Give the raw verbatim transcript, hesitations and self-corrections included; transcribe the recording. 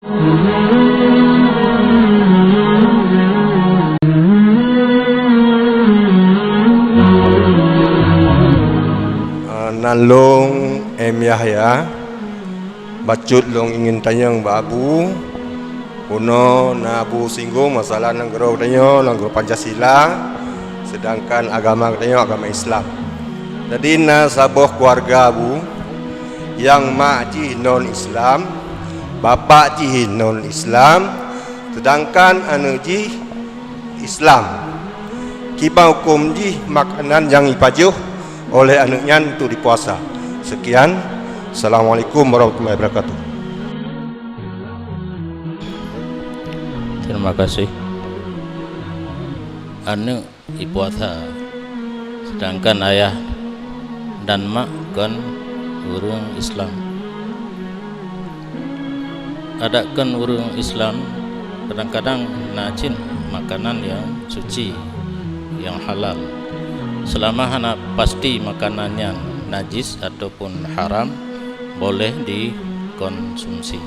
Ah, nan lôn M Yahya, bacut lôn ingin tanyong bak Abu. Bunoe na Abu singgung masalah nanggroe tanyoe, nanggroe Pancasila, sedangkan agama tanyoe agama Islam. Jadi na saboh keluarga Abu, nyang mak jih non Islam, bapak jih non Islam, sedangkan aneuk jih Islam. Kiban huköm jih makanan nyang jipajoh oleh aneuk nyan untuk dipuasa. Sekian. Assalamualaikum warahmatullahi wabarakatuh. Terima kasih. Aneuk jipuasa, sedangkan ayah dan mak kon ureuëng Islam. Adak kon ureuëng Islam, kadang-kadang na cit makanan nyang suci, nyang halal. Selama hana pasti makanan nyan najis ataupun haram, boleh dikonsumsi.